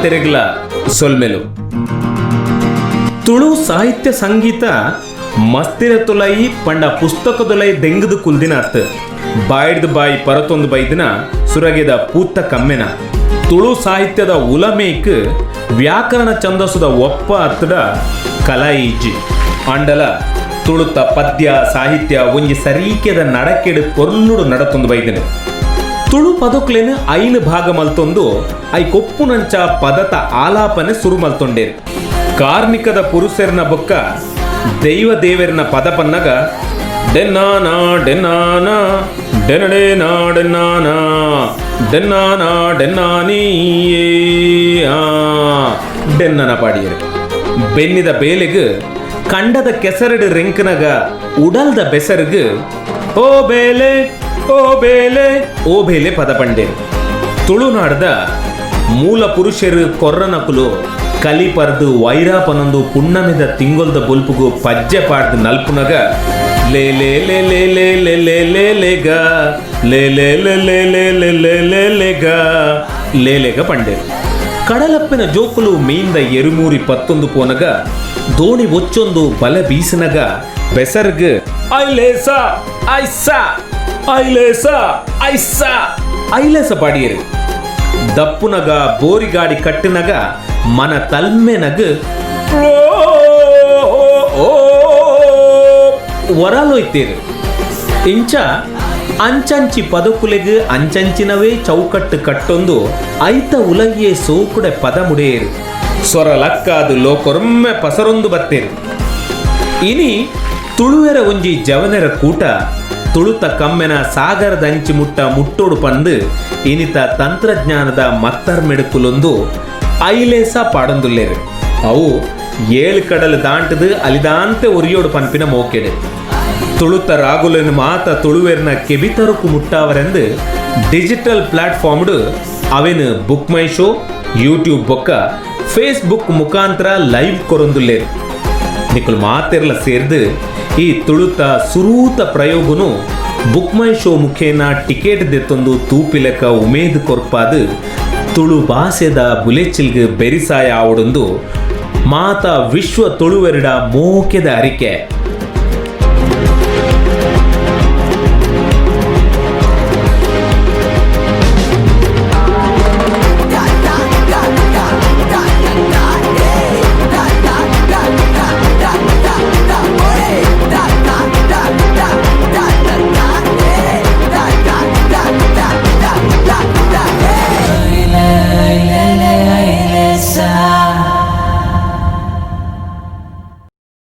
ಮಾತೆರೆಗ್ಲ ಸೊಲ್ಮೆಲು. ತುಳು ಸಾಹಿತ್ಯ ಸಂಗೀತ ಮಸ್ತಿರ ತುಲೈ ಪಂಡ ಪುಸ್ತಕದೊಲೈ ದೆಂಗದು ಕುಲ್ದಿನ ಅತ್, ಬಾಯ್ಡ್ದ್ ಬಾಯಿ ಪರತೊಂದು ಬೈದಿನ ಸುರಗೆದ ಪೂತ್ತ ಕಮ್ಮೆನ. ತುಳು ಸಾಹಿತ್ಯದ ಉಲಮೇಕ್ ವ್ಯಾಕರಣ ಛಂದಸ್ಸುದ ಒಪ್ಪ ಅತ್ತಡ ಕಲಾ ಇಜ್ಜಿ. ಆಂಡಲ ತುಳುತ ಪದ್ಯ ಸಾಹಿತ್ಯ ಒಂಜಿ ಸರೀಕೆದ ನಡಕೆಡು ಪೊರ್ಲುಡು ನಡತೊಂದು ಬೈದಿನ. ತುಳು ಪದೊಕ್ಲೆನ್ ಐನ್ ಭಾಗ ಮಲ್ತೊಂದು I ಕೊಪ್ಪುನಂಚ ಪದತ ಆಲಾಪನೆ ಸುರು ಮಲ್ತೊಂಡೇರು. ಕಾರ್ನಿಕದ ಪುರುಷೆರ್ನ ಬೊಕ್ಕ ದೈವ ದೇವೆರ್ನ ಪದ ಪನ್ನಗ ಡೆನ್ನಾನ ಡೆನ್ನಾನ ಡೆನಡೇನಾ ಡೆನ್ನಾನ ಡೆನ್ನಾನ ಡೆನ್ನಾನೀ ಆ ಡೆನ್ನನ ಪಾಡಿಯರು. ಬೆನ್ನಿದ ಬೇಲೆಗ್ ಕಂಡದ ಕೆಸರಡು ರೆಂಕನಗ ಉಡಲ್ದ ಬೆಸರ್ಗ್ ಓ ಬೇಲೆ ಓ ಬೇಲೆ ಓ ಬೇಲೆ ಪದ ಪಂಡೇರು. ತುಳುನಾಡ್ದ ಮೂಲ ಪುರುಷರು ಕೊರ್ರನಕುಲು ಕಲಿ ಪರ್ದು ವೈರಾ ಪನೊಂದು ಪುಣ್ಣಮೆದ ತಿಂಗೊಲ್ದ ಬೊಲ್ಪುಗು ಪಜ್ಜೆ ಪಾಡ್ದು ನಲ್ಪುನಗ ಲೇ ಲೇ ಲೇ ಲೇ ಲೇ ಲೇ ಲೇ ಲೇ ಲೇಗ ಲೇ ಲೇ ಲೇ ಲೇ ಲೇ ಲೇ ಲೇ ಲೇ ಲೇಗ ಲೇ ಲೇಗ ಪಂಡೇರು. ಕಡಲಪ್ಪಿನ ಜೋಕುಲು ಮೀಂದ ಎರುಮೂರಿ ಪತ್ತೊಂದು ಪೋನಗ ದೋಣಿ ಒಚ್ಚೊಂದು ಬಲ ಬೀಸನಗ ಬೆಸರ್ಗ್ ಐಲೇಸ ಐಸಾ ಐಲೇಸ ಐಸಾ ಐಲೇಸ ಪಾಡಿಯರು. ದಪ್ಪುನಗ ಬೋರಿಗಾಡಿ ಕಟ್ಟಿನಗ ಮನ ತಲ್ಮೆನಗ ಒರಲೊಯ್ತೇರು. ಇಂಚ ಅಂಚಂಚಿ ಪದಕುಲೆಗ್ ಅಂಚಂಚಿನವೇ ಚೌಕಟ್ಟು ಕಟ್ಟೊಂದು ಐತ ಉಲಗಿಯೇ ಸೋಕುಡೆ ಪದ ಮುಡೆಯರು. ಸ್ವರ ಲಕ್ಕಾದು ಲೋಕೊರ್ಮೆ ಪಸರೊಂದು ಬತ್ತೇರು. ಇನಿ ತುಳುವೆರ ಒಂಜಿ ಜವನೆರ ಕೂಟ ತುಳುತ ಕಮ್ಮೆನ ಸಾಗರದ ಅಂಚಿ ಮುಟ್ಟ ಮುಟ್ಟೋಡು ಪಂದು ಇನಿತ ತಂತ್ರಜ್ಞಾನದ ಮತ್ತರ್ಮೆಡುಕುಲೊಂದು ಐಲೇಸ ಪಾಡೊಂದುಲ್ಲೇರು. ಅವು ಏಳು ಕಡಲು ದಾಂಟದು ಅಲಿದಾಂತೆ ಒರಿಯೋಡು ಪನ್ಪಿನ ಮೋಕೆಡು ತುಳುತ ರಾಗುಲನ್ ಮಾತ ತುಳುವೆರ್ನ ಕೆಬಿತರುಕು ಮುಟ್ಟಾವರೆಂದು ಡಿಜಿಟಲ್ ಪ್ಲಾಟ್ಫಾರ್ಮ್ಡು ಅವೆನ್ ಬುಕ್ ಮೈ ಶೋ, ಯೂಟ್ಯೂಬ್ ಬೊಕ್ಕ ಫೇಸ್ಬುಕ್ ಮುಖಾಂತರ ಲೈವ್ ಕೊರೊಂದುಲ್ಲೇರು. ನಿಕುಲ್ ಮಾತೆರ್ಲ ಸೇರ್ದು ಈ ತುಳುತ ಸುರೂತ ಪ್ರಯೋಗನು ಬುಕ್ ಮೈ ಶೋ ಮುಖೇನ ಟಿಕೆಟ್ ದೆತ್ತೊಂದು ತೂಪಿಲೆಕ ಉಮೇದ್ ಕೊರ್ಪಾದು ತುಳು ಭಾಷೆದ ಬುಲೆಚಿಲ್ಗ್ ಬೆರಿಸಾಯ ಆವಡೊಂದು ಮಾತ ವಿಶ್ವ ತುಳುವೆರಡ ಮೋಕೆದ ಅರಿಕೆ.